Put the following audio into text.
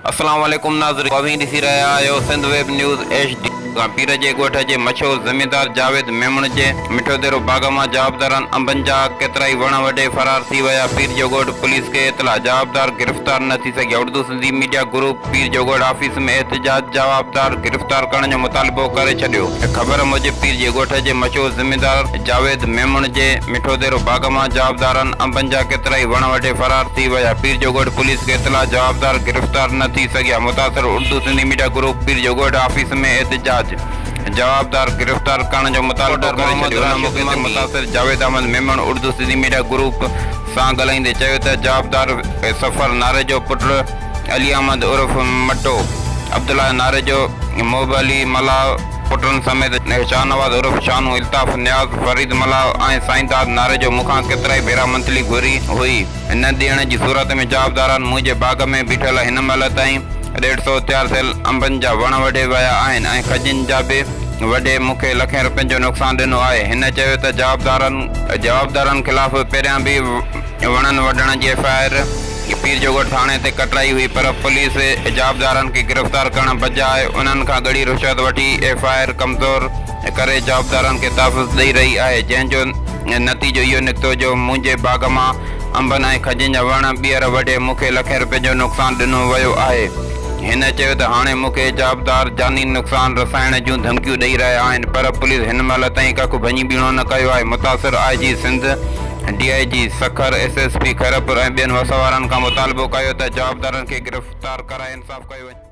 اسلام عليڪم ناظرين اوهين ڏسي رهيا آهيو Sindh web news H D کان پير جي ڳوٺ جي مشهور زميندار جاويد ميمڻ جي مٺوديرو باغ مان جوابدارن انبن جا ڪيترائي وڻ وڍي فرار ٿي ويا پير جو ڳوٺ پوليس کي اطلاع جوابدار گرفتار نه ٿي سگهيا اردو سنڌي ميڊيا گروپ پير جو ڳوٺ آفيس ۾ احتجاج جوابدار گرفتار ڪرڻ جو مطالبو ڪري ڇڏيو. خبر موجب پير جي ڳوٺ جي مشهور زميندار جاويد ميمڻ جي مٺوديرو باغ مان جوابدارن انبن جا ڪيترائي وڻ وڍي فرار ٿي ويا پير جو ڳوٺ پوليس کي اطلاع جوابدار گرفتار نه ٿي سگهيا متاثر اردو سنڌي ميڊيا گروپ پير جو ڳوٺ آفيس ۾ احتجاج جوابدار گرفتار ڪرڻ جو مطالبو ڪري ڇڏيو ان موقعي تي متاثر جاويد احمد ميمڻ اردو سنڌي ميڊيا گروپ سان ڳالهائيندي چيو ته جوابدار سفر ناريجو پٽ علي احمد عرف مٽو، عبدالله ناريجو، محب علي ملاح پٽن سميت شاهنواز عرف شانو، الطاف نياز، فريد ملاح ۽ سائينداد ناريجو مون کان ڪيترائي ڀيرا منٿلي گهري هئي. نه ڏيڻ جي صورت ۾ جوابدارن منهنجي باغ ۾ بيٺل هن مهل تائين ڏيڍ سئو تيار ٿيل انبن جا وڻ وڍي ويا آهن ۽ کجين جا به وڍي مون کي لکين رپين جو نقصان ڏنو آهي. هن چيو ته جوابدارن جوابدارن خلاف پهريان به وڻن وڍڻ جي ايف I R Pirjogoth ٿاڻي تي ڪٽرائي هئي پر پوليس جوابدارن کي گرفتار ڪرڻ بجاء انهن کان ڳڙي رشوت وٺي ايف I R ڪمزور ڪري جوابدارن کي تحفظ ڏئي رهي آهي جنهن جو نتيجو اهو نڪتو جو منهنجي باغ مان انبن ۽ کجين جا وڻ ٻيهر وڍي مون کي لکين رپين جو نقصان ڏنو ويو آهي هن چيو ته هاڻي مون کي جوابدار جاني نقصان رسائڻ جون ڌمڪيون ڏئي رهيا آهن پر پوليس هن مهل تائين ڪک ڀڃي ٻيڻو نه ڪيو آهي متاثر I G Sindh D I G Sukkur, S S P Khairpur ۽ ٻين وس وارن کان مطالبو ڪيو ته جوابدارن کي گرفتار ڪرائي انصاف ڪيو وڃي.